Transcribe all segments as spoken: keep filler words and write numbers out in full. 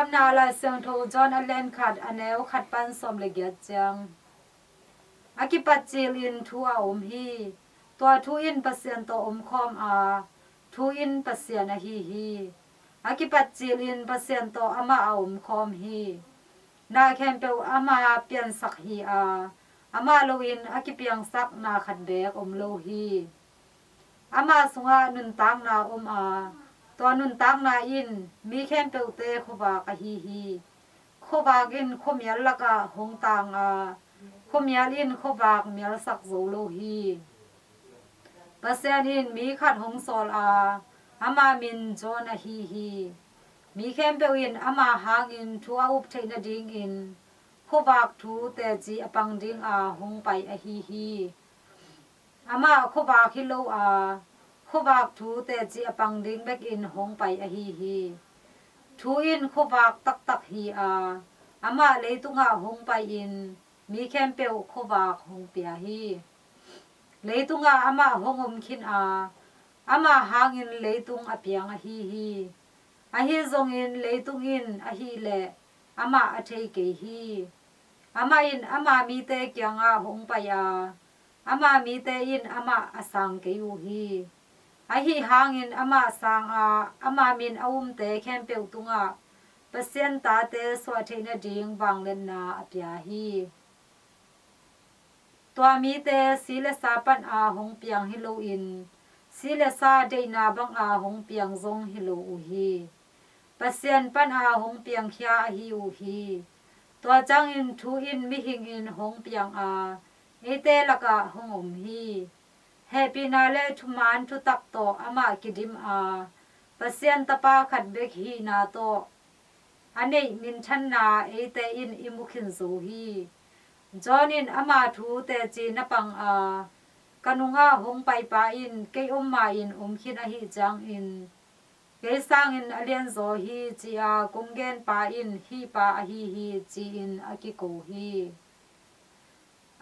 Lungdamna Lai Siangtho John a lian khat, a neu khat pan sawm le giat ciang. A kipat cilin thu a om hi. Tua thu in Pasian tawh omkhawm a, thu in Pasian ahi hi. A kipat cilin Pasian tawh amah a omkhawm hi. Na khempeuh ama piansak hi a, amah loin a kipiangsak na khat beek om lo hi. Ama sungah nuntakna om a, tua nuntakna in mi khempeuhte khuavak ahi hi. Khuavak in khuamial lakah hong tang a, khuamial in khuavak mialsak zo lo hi. Pasian in mi khat hong sawl a, ama min John ahi hi. Mi khempeuh in ama hangin thu a up theih nadingin khuavak thu teci a pang dinga hong pai ahi hi. Amah khuavak hi lo a, khuavak thu teci a pang ding bekin hong pai ahi hi. Thu in khuavak taktak hi a, amah leitungah hong pai-in mi khempeuh khuavak hong pia hi. Leitungah amah hong om khin a, amah hangin leitung a piang ahi hi. Ahi zongin leitung in ahih leh amah a thei kei hi. Amah in ama mite kiangah hong pai a, ama mite in amah a sang kei uh hi. Ahi hangin amah sang a, ama min a umte khempeuh tungah Pasian tate suah theih nading vangliatna a pia hi. Tua mite si le sa pana hong piang hi loin, si le sa deihna banga hong piang zong hi lo uh hi. Pasian pana hong piangkhia ahi uh hi. Tua ciangin thu in mihingin hong piang a, eite lakah hong om hi. Hehpihna le thumaan thutak tawh amah kidim a, Pasian Tapa khat bek hihna tawh a neih minthanna eite in i mu khin zo hi. John in ama thu teci na pang a, ka nungah hong paipa in kei om ma-in om khin ahih ciangin, kei sangin a lianzaw hi, ci-a kong genpa in hih pa ahi hi, ci-in a kiko hi.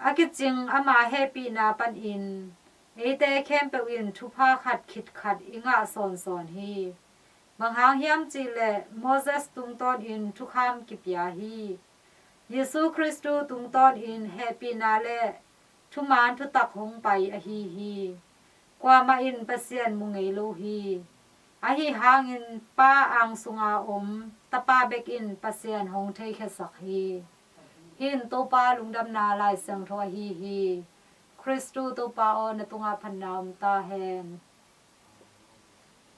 A kicing ama hehpihna panin eite khempeuh in thupha khat khit khat i ngah sawnsawn hi. Bang hang hiam cihleh Moses tungtawnin thukham kipia hi. Jesu Khristu tungtawnin hehpihna le thumaan thutak hong pai ahi hi. Kuamah in Pasian mu ngei lo hi. Ahi hangin Pa ang sunga om Tapa bek in Pasian hong theikhiasak hi. Hih in Topa lungdamna Lai Siangtho ahi hi. Khristu Topa aw, na tungah phatna om ta hen.